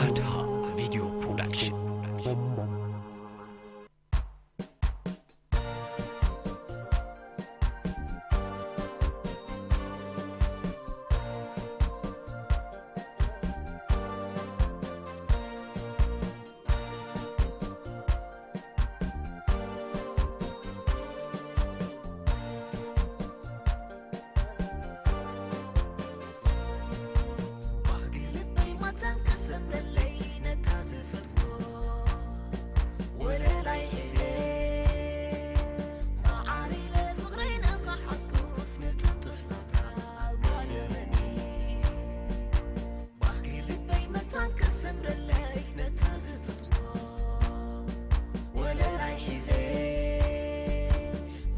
ኣድሃ ቪድዮ ፕሮዳክሽን። ባህጊ ልበይ መታን ከሰምረለይ ነታ ዝፈትዎ ወለላይ ሒዘ፣ መዓር ኢለ ፍቕረይ ንኽሓቁፍ ንጥጡሕ ናብራ ኣጋደመኒ። ባህጊ ልበይ መታን ከሰምረለይ ነታ ዝፈትዎ ወለላይ ሒዘ፣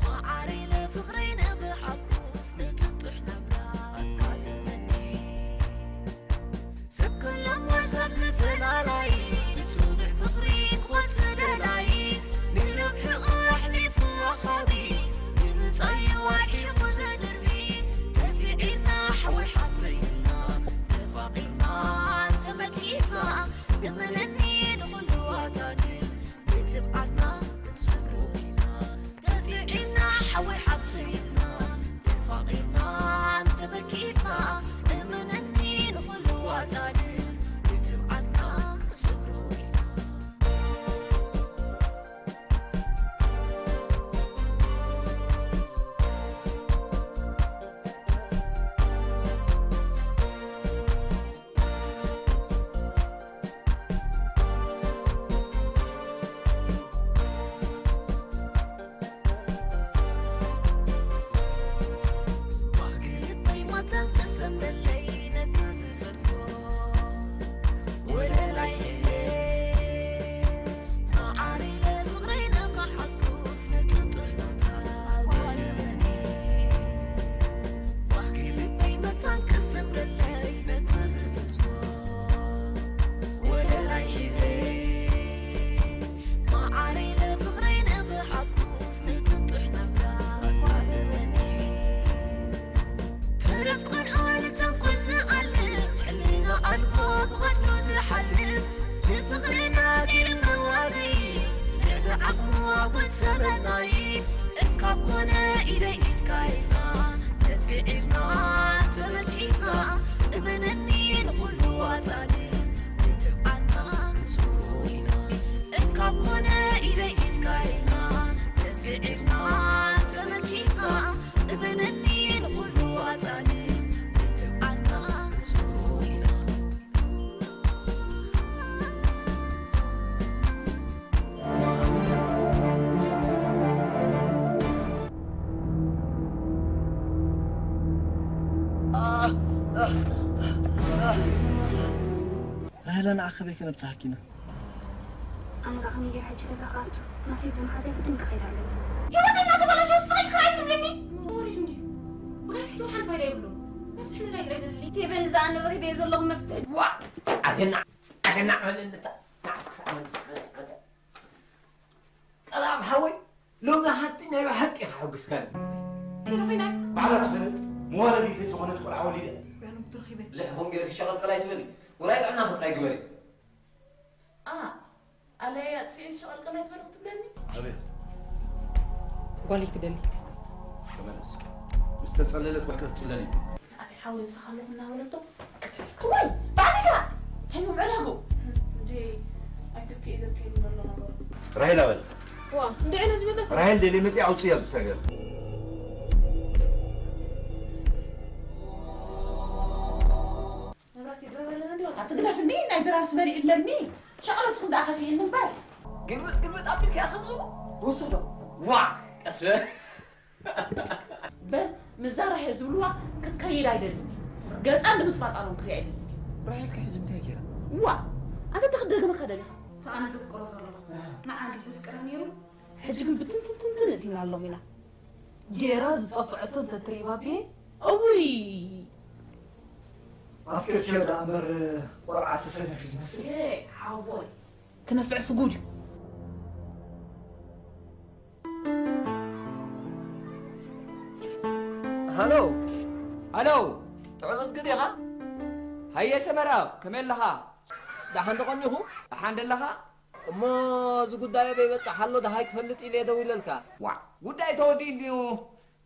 መዓር ኢለ ፍቕረይ ንኽሓቁፍ ንጥጡሕ ናብራ ኣጋደመኒ። ሰብ ከለሞ ሰብ ዝፈላላይ፣ ንጽኑዕ ፍቕሪ ክኾት ደላይ፣ ንረብሕኡ ኣሕሊፉ ወሃቢ፣ ንምጻዩ ኣርሒቑ ዘድርቢ። ተጽዒርና ሓወይ ሓብተይ ኢልና፣ ተፋቒርና እንተመኪትና፣ እመነኒ ንኹሉ ዋጣ ድል ንትብዓትና ክንሰግሮ ኢና። ተጽዒርና ሓወይ ሓብተይ ኢልና፣ ተፋቒርና እንተመኪትና፣ እመነኒ ንኹሉ ዋጣ ድል ንትብዓትና ክንሰግሮ ኢና። ባህጊ ልበይ ማታ ተሰምረለይ ነታ ዝፈትዎ ወለላይ ሒዘ፣ መዓር ኢለ ፍቕረይ ንኽሓቁፍ ንጥጡሕ ናብራ ኣጋደመኒ። ባህጊ ልበይ መታን ከሰምረለይ ነታ ዝፈትዎ ወለላይ ሒዘ፣ መዓር ኢለ ፍቕረይ ንኽሓቁፍ ንጥጡሕ ናብራ ኣጋደመኒ። ተረፍ ቅንኦ ንተንኮል ዝኣልም፣ ሕልና ኣልቦ ብቐትሩ ዝሓልም፣ ንፍቕርና ገይሩ መዋረዪ፣ ልዕሊ ዓቕሙ ኣጉል ሰበናዪ፣ እንካብ ኮነ ኢደይ ኢድካ ኢልና፣ ተጽዒርና ተመኪትና፣ እመነኒ ንኹሉ ዋጣ ድል ንትብዓትና ክንስውሮ ኢና። እንካብ ኮነ ኢደይ ኢድካ ኢልና፣ ተጽዒርና ተመኪትና፣ እመነኒ ንኹሉ ዋጣ ድል ንትብዓትና ክንስውሮ ኢና። ራሄላ፣ ንዓኺ ከበይ ከነብጽሓኪ ኢና? ኣነ ደኣ ከመይ ገይረ ሕጂ ገዛ ክኣቱ? ናፊ ቡን ሓዘ ግድን ክኸይድ ኣለኒ። ህይወተይ እናተበላሸወ ስቕ ኢልኪ ራኣይ ትብልኒ? ተወሪዱ እንድዩ። ብኸፊት ሓንቲ ፋይዳ የብሉን። መፍትሒ ምድላይ ጥራይ ዘድሊ። ፌበን፣ እዛ ኣነ ረኺበዮ ዘለኹ መፍትሒ። ዋ! ኣገናዕ! ኣገናዕ በለኒ እታ መዓስ ክሳዕ መልስ፣ መልስ፣ መልስ። ጠላም ሓወይ፣ ሎሚ ሓንቲ ናይ ብሓቂ ከሐጉስካኒ። እንታይ ኮይና? ባዕላ ትፈልጥ፣ መዋለዲተይ ዝኾነት ቆልዓ ወሊደ። ጓኖም ትረኺበ። ብዙሕ ይኹን ገይርኪ ሸቐልቀል ኣይትበሊ። ውራይ ጥዕናኺ ጥራይ ግበሪ። ኣ፣ ኣለይ ኣጥፊኤ ሸቐልቀል ኣይትበሊ ክትብለኒ? ኣቤት። ጓለይ ክደሊ። ተመለስ። ምስ ተጸለለት ጓል ክትጽለል እዩ። ኣበይ ሓወይ ምሳኻ ኣለኹ እናበለቶ። እዋይ፣ ባዕልካ! እንታይ ምምዕዳጉ? እንዴ፣ ኣይትብኪ፣ ዘብኪ ይብሎ ኣሎ ነበሩ። ራሄል ኣበል። ዋ፣ እንዴ፣ ዕለት ዝመጸ ሰብ። ራሄል ደሊ መጺኣ ኣውጽእ ኣብዚ ሰገር። መብራት ይድረበልና እንዲሆን። ኣቲ ግደፍኒ፣ ናይ ድራር ስበሪ ኣለኒ። ሸቐለትኩም ደኣ ከፊእኒ እምበር። ግልብጥ፣ ግልብጥ ኣቢልካ ከምዚ። ወስዶ። ዋ፣ ቀስ በል። በል፣ ምዛ ራሄል ዝብልዋ ክትከይድ ኣይደልን እዩ። ገጻ ንምትፋጣሮም ክሪኣ ኣይደልን እዩ። ራሄል ከ ሕጂ እንታይ ገይራ? ዋ፣ ኣንተ ተክደግመካ ደሊኻ። እታ ኣነ ዘፍቅሮ ዘለኹ፣ ንዓ እንዲ ዘፍቅረ ነይሩ። ሕጂ ግን ብትንትንትንትን እቲና ኣሎም ኢና። ጌራ ዝጸፍዐቶ እንተ ትርኢ ባቤ፣ እውይ! ኣፍቂርክዮ ደኣ እምበር ቆልዓ ዝተሰነፊ ዝመስል። ኤ፣ ሓወይ። ክነፍዕስ ጉድ እዩ። ሃሎ። ሃሎ። ጥዑም እዝጊ ዲኻ? ኣየ ሰመራው፣ ከመይ ኣለኻ? ደሓን ዶ ቀኒኹ? ደሓን ደለኻ? እሞ እዚ ጉዳይ ኣበይ በጽሕ ኣሎ ደሃይ ክፈልጥ ኢለ ደዊለልካ። ዋ፣ ጉዳይ ተወዲኡ እንድዩ።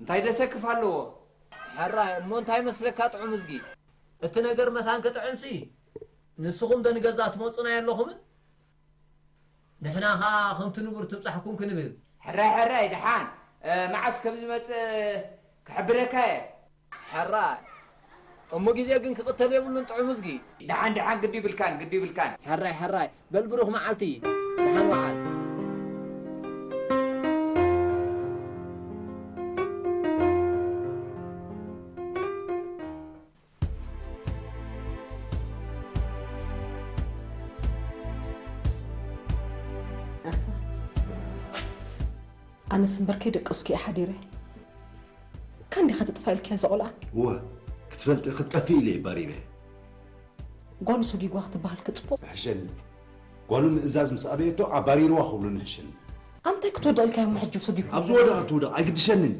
እንታይ ደሰክፍ ኣለዎ? ሕራይ፣ እሞ እንታይ መስለካ ጥዑም እዝጊ? እቲ ነገር መታን ክጥዕምሲ፣ ንስኹም ዶ ንገዛ ትመጹና የለኹምን? ንሕና ኸኣ ከምቲ ንቡር ትብጻሕኩም ክንብል። ሕራይ፣ ሕራይ፣ ደሓን፣ እ፣ መዓስ ከም ዝመጽእ ክሕብረካ እየ። ሕራይ። እሞ ግዜ ግን ክቕተል የብሉን ጥዑም እዝጊ። ደሓን፣ ደሓን፣ ግዲ ይብልካን፣ ግዲ ይብልካን። ሕራይ፣ ሕራይ። በል ብሩኽ መዓልቲ። ደሓን ወዓል። ኣነስ እምበር ከይደቀስኩ እየ ሓዲረ። ካን ዲኻ ትጥፋ ኢልክያ እዛ ቆልዓ? እወ፣ ክትፈልጢ ክትጠፍኢ ኢለ እየ ባሪረ። ጓሉ ሰጒጓ ክትበሃል ክጽቡቕ። ሕሸኒ። ጓሉ ምእዛዝ ምስ ኣበየቶ ኣባሪርዋ ክብሉ ንሕሸኒ። ኣብ ምንታይ ክትወድቕ ኢልካ እሞ ሕጂ ሰጒጉ? ኣብ ዝወደቐ ትውደቕ፣ ኣይግድሸንን።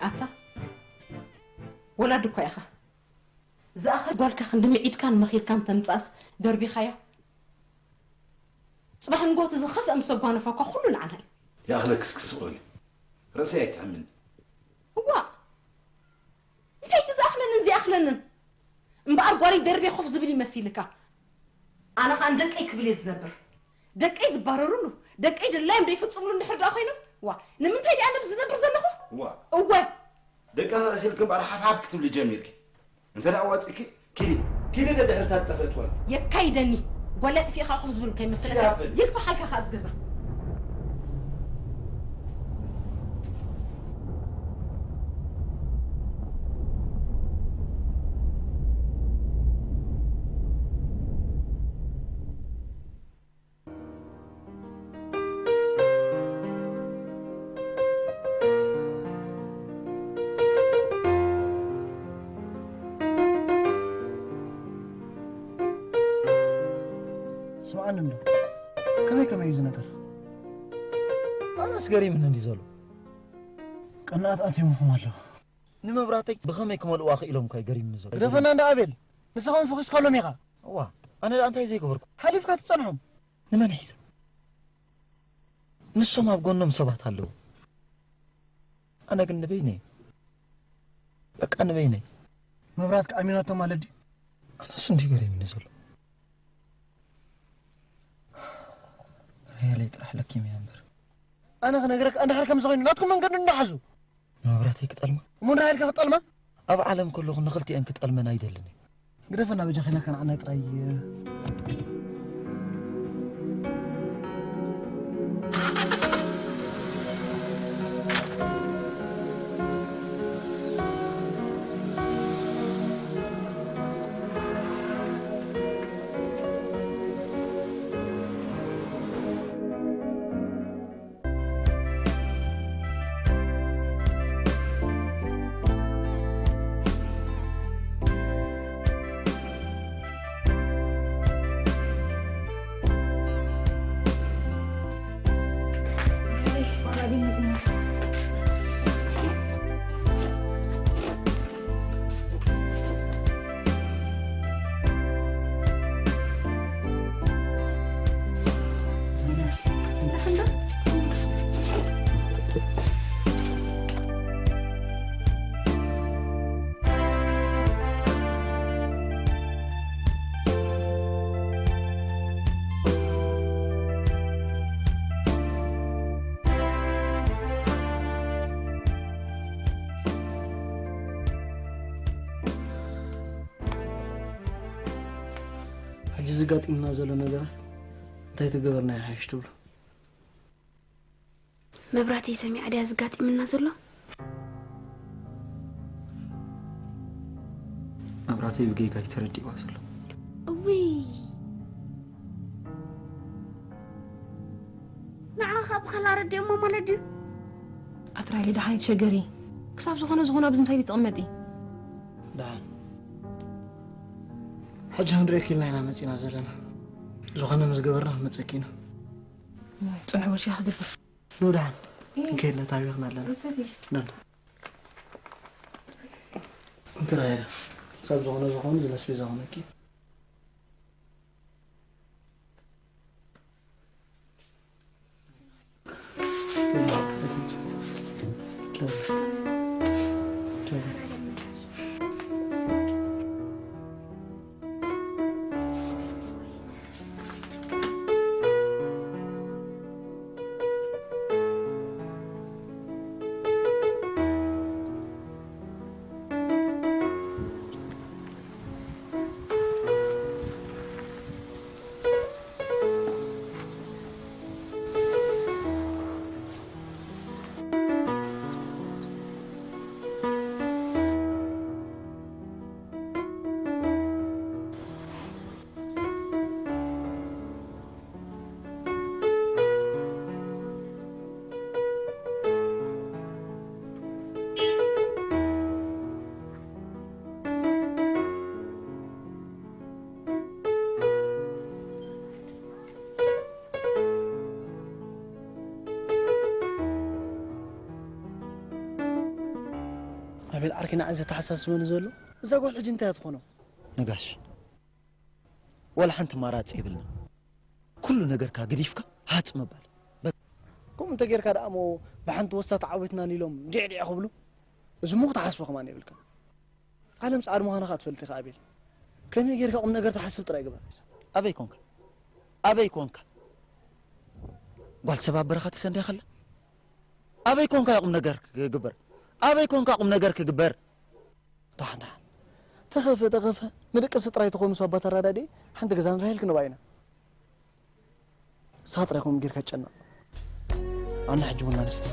ኣታ ወላዲ እኳ ኢኻ። ዝኣኸል ጓልካ ክንዲ ምዒድካን መኺርካን ተምጻእስ ደርቢኻያ። ጽባሕ ንግሆ እቲ ዝኸፍአ ምስ ኣጓነፋ እኳ ኩሉ ንዓና እዩ። ይኣኽለክስ ክስቕ በሊ። ርእሰይ ኣይትሕምኒ። እዋእ! እንታይ እቲ ዝኣኽለንን ዘይኣኽለንን? እምበኣር ጓለይ ደርብየ ኮፍ ዝብል ይመሲልካ። ኣነ ኸኣ ንደቀይ ክብል እየ ዝነብር። ደቀይ ዝባረሩሉ፣ ደቀይ ድላዮም ዘይፍጽምሉ እንድሕር ደኣ ኮይኖም፣ ዋ፣ ንምንታይ ድኣ ነብዚ ዝነብር ዘለኹ? ዋ። እወ። ደቂ ኣኺልኪ እምበኣር ሓፍሓፍ ክትብሊ ጀሚርኪ። እንተ ደኣ ዋጺእኪ፣ ኪዲ፣ ኪዲ ደድሕርታ ትጠፍእ ትኾኒ። የካይደኒ። ጓል ኣጥፊእኻ ኮፍ ዝብል ከይመስለካ፣ ኪዲ ሃፍን። ይግፋሕ ኣልካ ኸኣ እዚ ገዛ። ስምዓኒ እንዶ፣ ከመይ ከመይ እዩ እዚ ነገር? ኣነስ ገሪምኒ እንዲ ዘሎ። ቀናኣት ኣትዮምኹም ኣለዉ። ንመብራህተይ ብኸመይ ክመልእዋ ክኢሎም እኳ እዩ ገሪምኒ ዘሎ። ግደፈና እንዳ ኣቤል፣ ንስኻ እውን ፈኺስካሎም ኢኻ። እዋ፣ ኣነ ደኣ እንታይ ዘይገበርኩ? ሓሊፍካ ትጸንሖም። ንመን ሒዘ? ንሶም ኣብ ጎኖም ሰባት ኣለዉ። ኣነ ግን ንበይነይ። በቃ ንበይነይ። መብራህት ከኣ ኣሚናቶ ማለት ድዩ? ኣነ እሱ እንዲዩ ገሪምኒ ዘሎ። ርያለይ ጥራሕ ለኪም እያ እምበር። ኣነ ክነግረካ፣ እንድሕር ከምዚ ኮይኑ ናትኩም መንገዲ እንዳሓዙ። ንመብራህተይ ክጠልማ? እሞ ንራሄልካ ክጠልማ? ኣብ ዓለም ከለኹ ንኽልቲኤን ክጠልመን ኣይደልን እየ። ግደፈና በጃኻ ኢልካ ንዓና ጥራይ። ሕጂ ዘጋጢሙና ዘሎ ነገራት እንታይ ተገበርና ይሓይሽ ትብሉ? መብራህተይ ሰሚዓ ድያ ዘጋጢሙና ዘሎ? መብራህተይ ብጌጋ እዩ ተረዲእዋ ዘሎ። እውይ! ንዓኻ ብኻልእ ኣረዲኦሞ ማለት ድዩ? ኣትራይሊ ደሓን ኣይትሸገሪ። ክሳብ ዝኾነ ዝኾነ ኣብዚ እንታይ ትቕመጢ? ደሓን። ሕጂ ክንሪኤኪ ኢልና ኢና መጺና ዘለና። ዝኾነ ምስ ገበርና ክንመጸኪ ኢና። ጽንሑ ወሲኻ ክገብር። ኑ ደሓን። ክንከይድ ነታቢኽና ኣለና። እሰቲ። ነን። እንክራ ሄደ። ክሳብ ዝኾነ ዝኾኑ ዝነስቤዛ ኾነኪ። ኣቤል ዓርኪ ንዓይ ዘተሓሳስበኒ ዘሎ እዛ ጓል ሕጂ እንታይ እያ ትኾኖ? ነጋሽ፣ ዋላ ሓንቲ ማራፂ የብልና። ኩሉ ነገርካ ገዲፍካ ሃፅ ምባል። በቃ። ከምኡ እንተጌርካ ደኣ እሞ ብሓንቲ ወሳ ተዓዊትና ኢሎም ዲዕዲዕ ክብሉ፣ እዚ እሞ ክትሓስቦ ከማን የብልካ። ዓለም ጻዕሪ ምዃና ከኣ ትፈልጥ ኢኻ ኣቤል። ከመይ ጌርካ ቁም ነገር ትሓስብ ጥራይ ግበር። ኣበይ ኮንካ? ኣበይ ኮንካ? ጓል ሰብ ኣብ በረኻ ተሰንድያ ከላ? ኣበይ ኮንካ ቁም ነገር ክግበር? ኣበይ ኮንካ ቁም ነገር ክግበር? ደሓን፣ ደሓን። ተኸፈ፣ ተኸፈ። መደቀሲ ጥራይ ተኾኑ ሳባ ተረዳድኢ፣ ሓንቲ ገዛ ንራሄል ክንባ ኢና። ንስኻ ጥራይ ከምኡ ጌርካ ጨነቕ። ኣነ ሕጂ ቡና ንስተ።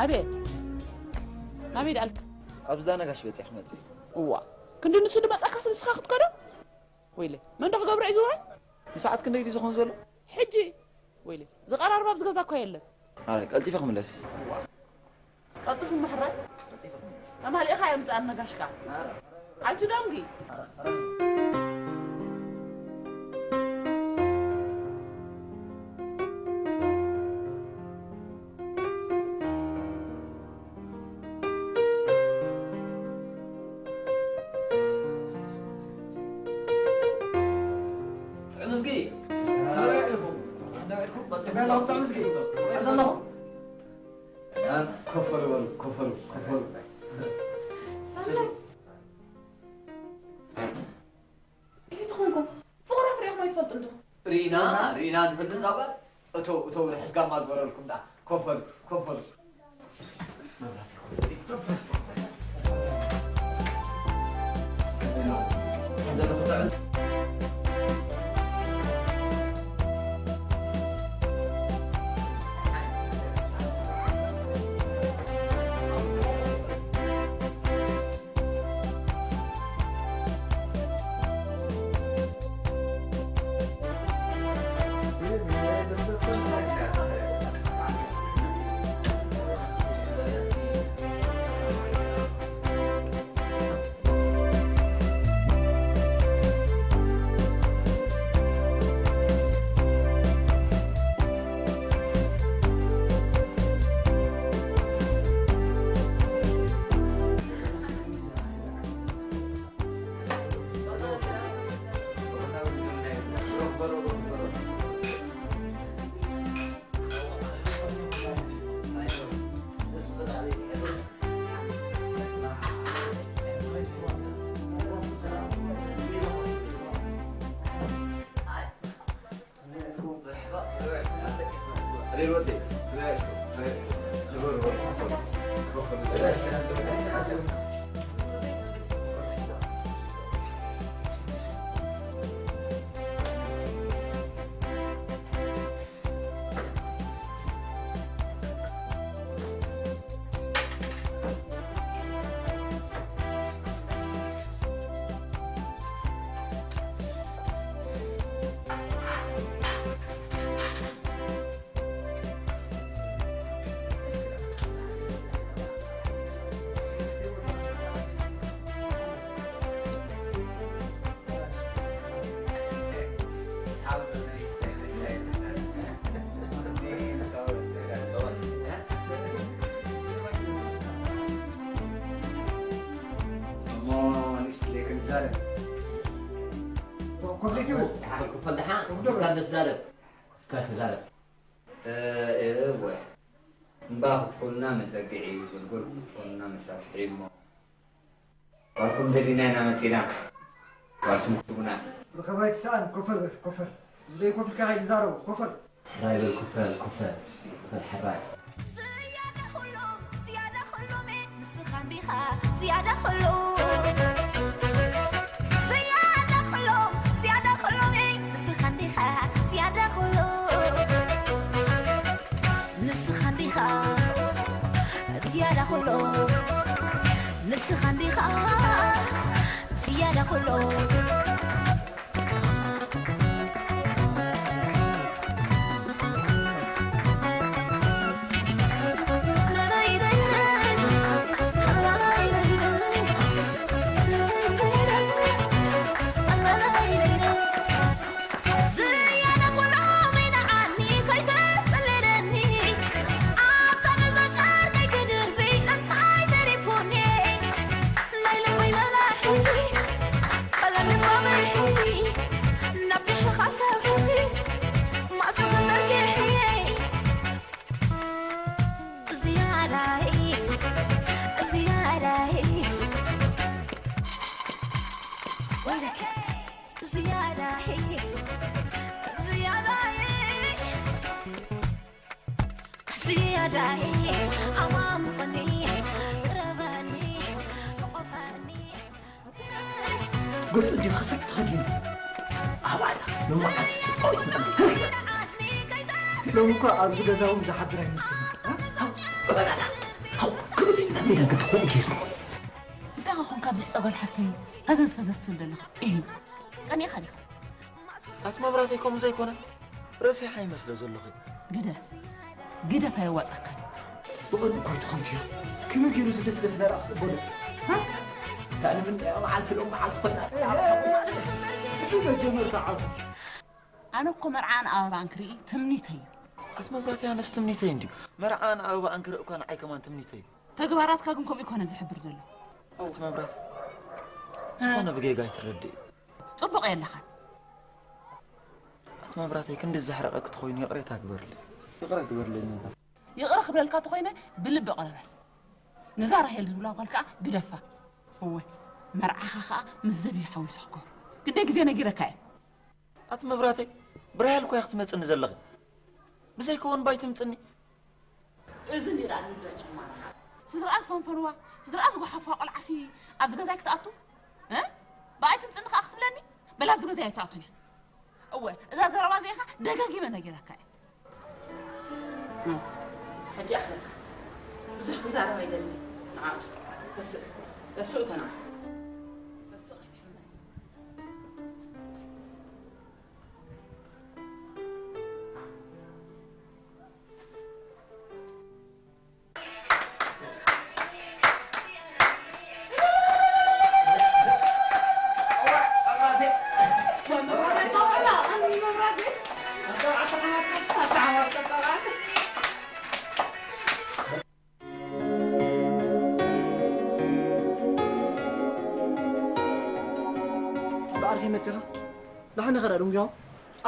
ኣቤት፣ ናበይ ደኣልካ? ኣብዚ ነጋሽ በጺሕ ክመጽእ። እዋ፣ ክንዲ ንሱ ድመጻካስ ንስኻ ክትከዶ? ወይለ፣ መን ዶ ክገብሮ እዩ ዝውዕል? ንሰዓት ክንደይ ድዩ ዝኾን ዘሎ? ሕጂ? ወይለ፣ ዝቐራርብ ኣብዚ ገዛ እኮ የለን። ኣረ፣ ቀልጢፈ ክምለስ። ቀልጥፍ ምሕራይ። ኣማሊእኻ እዮም ምጻን ነጋሽካ። ኣይትደንጊ። ጥዕምዝጊ። ከመይ ውዒልኩም? ከመይ ውዒልኩም? በፂሑ። ጥዕምዝጊ። ከመይ ውዒልኩም? ከመይ ውዒልኩም? ኮፈሉ በሉ፣ ኮፈሉ፣ ኮፈሉ። ሰናይ። እንታይ ትኾንኩም? ፍቑራት ርኢኹም ኣይትፈልጡን ዲኹም? ርኢና፣ ርኢና ንፈልጥ እዛ ጓል። እተው፣ እተው፣ ርሕስ ጋማ ዝበረልኩም ደኣ። ኮፈሉ፣ ኮፈሉ። እሞ ንእሽትለይ ክንዛረብ። ኮፍለይቲ እሞ። ክፈል ደሓ፣ ክፈል ደሓ፣ ክፈል ደሓ፣ ክፈል ደሓ። እ፣ እወ። እምባ ክትኮኑና መጸግዒ፣ ጎልጎል ክትኮኑና መሳፍሒ እሞ። ጓልኩም ደሊና ኢና መጺና። ጓልኩም ክትቡና። ርኸባይ ትስኣን፣ ኮፈል በል፣ ኮፈል። ዝደይ ኮፍ ኢልካ ከይትዛረቦ፣ ኮፈል። ሕራይ በል፣ ኮፈል፣ ኮፈል፣ ኮፈል፣ ሕራይ። ዝያዳ ኩሎም፣ ዝያዳ ኩሎም፣ ንስኻ እንዲኻ፣ ዝያዳ ኩሎም። ዝያዳ ኩሎም፣ ዝያዳ ኩሎም፣ ንስኻ እንዲኻ፣ ዝያዳ ኩሎም። ንስኻ እንዲኻ፣ ዝያዳ ኩሎም። ንስኻ እንዲኻ፣ ዝያዳ ኩሎም። ዝያዳ ኩሎም ንዓኒ ከይትጽልለኒ፣ ኣብታ ገዛ ጨርቀይ ክድርቢ እንታይ ተሪፉኒ? ናይ ልበይ መላሒ፣ ቀለም ልባመይ፣ ናብ ድሽኻ ሰብሒ፣ ማእሰር ተዘርጊሐ። ዝያዳይ፣ ዝያዳይ፣ ወይለኪ። ዝያዳይ፣ ዝያዳይ፣ ዝያዳይ፣ ኣማሙቐኒ፣ ቅረበኒ፣ ሕቆፈኒ። ገጹ እንዲዩ ከሰር ተኸዲኑ። ኣባታ፣ ሎሚ መዓልቲ ተጻዊትና። ሎሚ እኮ ኣብዚ ገዛ እውን ዝሓድር ኣይመስልን። ሃው፣ በላታ፣ ሃው፣ ክብል ኢና። እንዴት እንግዲህ ሆን ጌርኩ። እንታይ ኾንካ ኣብዚ ሕጸ ጓል ሓፍተይ ፈዘዝ ፈዘዝ ትብል ዘለኻ? ኢሂ፣ ቀኒእኻ ዲኻ? ኣቲ መብራህተይ ከምኡ ዘይኮነ፣ ረሲሓ ይመስለ ዘለኹ። ግደፍ፣ ግደፍ፣ ኣየዋጻካን። ብቐንዱ እኮ ኣይትኾን ድያ? ከመይ ገይሩ ዝደስደስ ደረቕ ክትበሎ? ሃ? እታ ንምንታይ እያ መዓልቲ ሎም መዓልቲ ኮይና? እቲ መጀመርታ ዓወት። ኣነ እኮ መርዓን ኣበባን ክርኢ ትምኒተይ እዩ። ኣቲ መብራህተይ ኣነስ ትምኒተይ እንድዩ። መርዓን ኣበባን ክርኢ እኳ ንዓይ ከማን ትምኒተይ እዩ። ተግባራትካ ግን ከምኡ ይኮነ ዝሕብር ዘሎ። ኣቲ መብራህተይ፣ ዝኾነ ብጌጋ ኣይትረድእ። ጽቡቕ የለኻን። ኣቲ መብራህተይ፣ ክንዲ ዘሕረቐ ክትኾይኑ ይቕሬታ ግበርለይ። ይቕረ ግበርለይ መብራህተይ። ይቕረ ክብለልካ ተኾይነ ብልቢ ይቕረ በል። ነዛ ራሄል ዝብላ ጓል ከኣ ግደፋ። እወ፣ መርዓኻ ከኣ ምስ ዘብኢ ሓዊሱ ክገብሮ። ክንደይ ግዜ ነጊረካ እየ። ኣቲ መብራህተይ፣ ብራሄል እኮ እያ ክትመጽኒ ዘለኺ። ብዘይከውን ባይ ትምጽኒ። እዚ እንዲራ ንብረ ጭማራ። ስድራኣ ዝፈንፈንዋ፣ ስድራኣ ዝጓሓፍዋ ቆልዓሲ ኣብዚ ገዛይ ክትኣቱ? እ? ብኣይ ትምጽኒ ከኣ ክትብለኒ? በል ኣብዚ ገዛይ ኣይትኣቱን እያ። እወ፣ እዛ ዘረባ እዚኣ ደጋጊመ ነጊረካ እየ። እ፣ ሕጂ ኣኽለካ። ብዙሕ ክዛረብ ኣይደልን። ንዓቱ። ተስእ፣ ተስእ ተና። ተስእ ኣይትሕመኒ። ብዓርከይ መጺኻ? ደሓን ኢኻ ደኣ ደንጉኻ?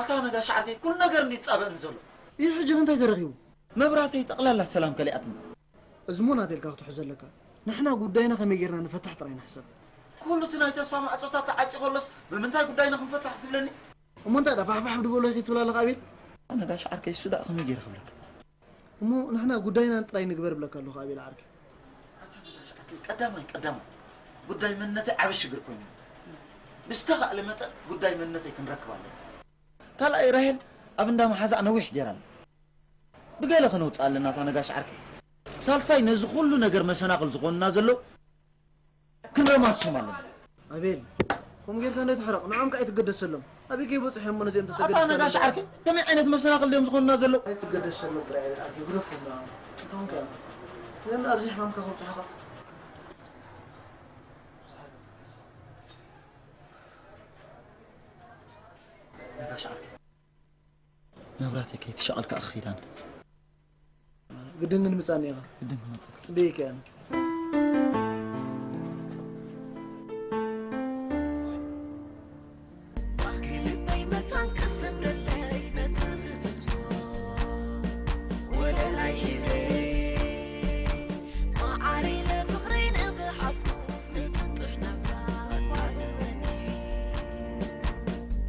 ኣታ ነጋሽ ዓርከይ፣ ኩሉ ነገር እንድዩ ይጻበእኒ ዘሎ። እዩ ሕጂ ከ እንታይ ተረኺቡ? መብራህተይ ጠቕላላ ሰላም ከሊኣትኒ። እዚ እሞ ናተይ ኢልካ ክትሕዞ ኣለካ። ንሕና ጉዳይና ከመይ ጌርና ንፈትሕ ጥራይ ንሕሰብ። ኩሉ እቲ ናይ ተስፋ ማዕጾታት ተዓጽዩ ከሎስ ብምንታይ ጉዳይና ክንፈትሕ ትብለኒ? እሞ እንታይ ደኣ ፋሕፋሕ ድበሎ ከይትብል ኣለኻ ኣቤል? ነጋሽ ዓርከይ፣ እሱ ደኣ ከመይ ጌረ ክብለካ? እሞ ንሕና ጉዳይና ጥራይ ንግበር እብለካ ኣለኹ ኣቤል ዓርከይ። ቀዳማይ ቀዳማይ ጉዳይ መንነተይ ዓቢ ሽግር ኮይኑ፣ ብዝተኻእለ መጠን ጉዳይ መንነተይ ክንረክብ ኣለና። ካልኣይ ራሄል ኣብ እንዳ መሓዛእ ነዊሕ ጌራና። ብገለ ከነውፅኣ ኣለና እታ ነጋሽ ዓርከይ። ሳልሳይ ነዚ ኩሉ ነገር መሰናኽል ዝኾንና ዘለዉ ክንረማስሶም ኣለና። ኣቤል፣ ከምኡ ጌርካ እንዳይትሕረቕ፣ ንዖም ከኣ ኣይትገደሰሎም። ኣበይ ከይበጽሑ እዮም ነዚኦም ኣታ ተተገደስካ ነጋሽ ዘለዉ? ዓርከይ ከመይ ዓይነት መሰናኽል ድዮም ዝኾንና ዘለዉ? ኣይትገደሰሎም ጥራይ ኣቤል ዓርከይ፣ ግደፎም ንዖም። እንታይ ኾንካ እዮም? እዚኦም ኣብዚ ሕማምካ ከብጽሑኻ። ነጋሽ ዓርከይ መብራህተይ ከይትሸቐል ከኣ ክኸይድ ኣነ። ግድን ግን ምጻኒ ኢኻ። ግድን ክመጽእ። ጽበየካ እየ ኣነ። ባህጊ ልበይ መታን ክሰብረለይ በቲ ዝፈትዎ ወለላይ ሒዘ ማዓረይ ለፍቕረይ ንኽሓቁፍ ንጥጡሕ ናብራ እኳ ትበኒ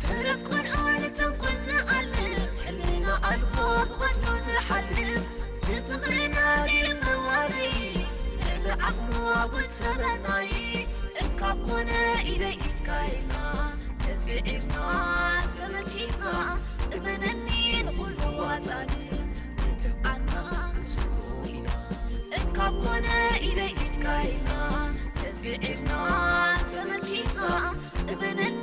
ተረፍ ቆልዑ ንተንኮል ዝኣልም ሕልና ኣልቦ ብቐትሉ ዝሓልም ንፍቕርና ገይሩ መዋረይ ልዕሊ ዓቕሙ ኣጉል ሰበናይ እንካብ ኮነ ኢደይ ኢድካ ኢልና ተጽዒርና ተመኪትና እመነኒ ንኹሉ ዋጣኒ ንትብዓትና ንሱ ኢና እንካብ ኮነ ኢደይ ኢድካ ኢልና ተጽዒርና ተመኪትና እመነኒ